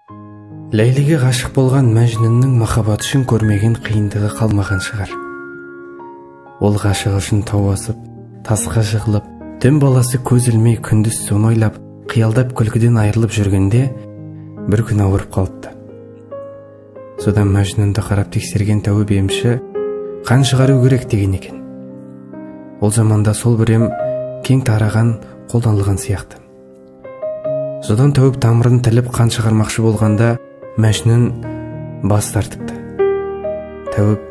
Ләйліге ғашық болған Мәжнүннің махаббат үшін көрмеген қиындығы қалмаған шығар. Ол ғашығы үшін тау асып, тасқа жығылып, түн баласы көз ілмей күндіз соны ойлап, қиялдап күлкіден айырылып жүргенде бір күн ауырып қалыпты. Содан Мәжнүнді қарап тексерген тәуіп емші қан шығару керек деген екен. Ол заманда сол бір ем кең тараған, қолданылған сияқты. Содан тәуіп тамырын тіліп қан шығармақшы болғанда Мәжнүн бас тартыпты. Тәуіп: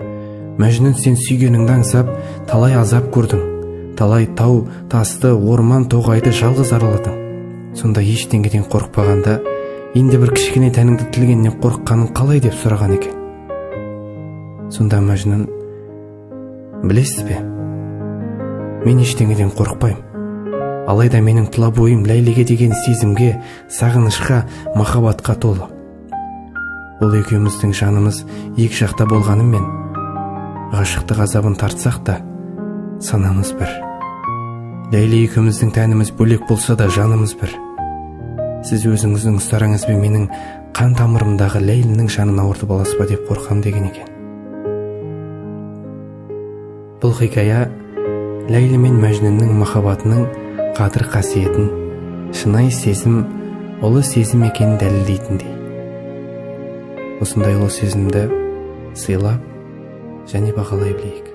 «Мәжнүн, сен сүйгеніңді аңсап, талай азап көрдің, талай тау, тасты, орман, тоғайды жалғыз араладың. Сонда ештеңеден қорықпағанда, енді бір кішкене тәніңді тілгеннен қорыққаның қалай?» деп сұраған екен. Сонда Мәжнүн: «Білесіз бе, мен ештеңеден қорықпаймын. Алайда менің тұла бойым Ләйліге деген сезімге, сағынышқа, махаббатқа толы. Ол екеуміздің жанымыз екі жақта болғанымен, ғашықтық азабын тартсақ та, санамыз бір. Ләйлі екеуміздің тәніміз бөлек болса да, жанымыз бір. Сіз өзіңіздің ұстараңызбен менің қан тамырымдағы Ләйлінің жанын ауыртып аласыз ба деп қорқам», деген екен. Бұл хикая Ләйлі мен Мәжнүннің махаббатының қадір қасиетін, шынайы сезім, ұлы сезім екенін дәлелдейтіндей. Осындай ұлы сезімді сыйлап және бағалай білейік.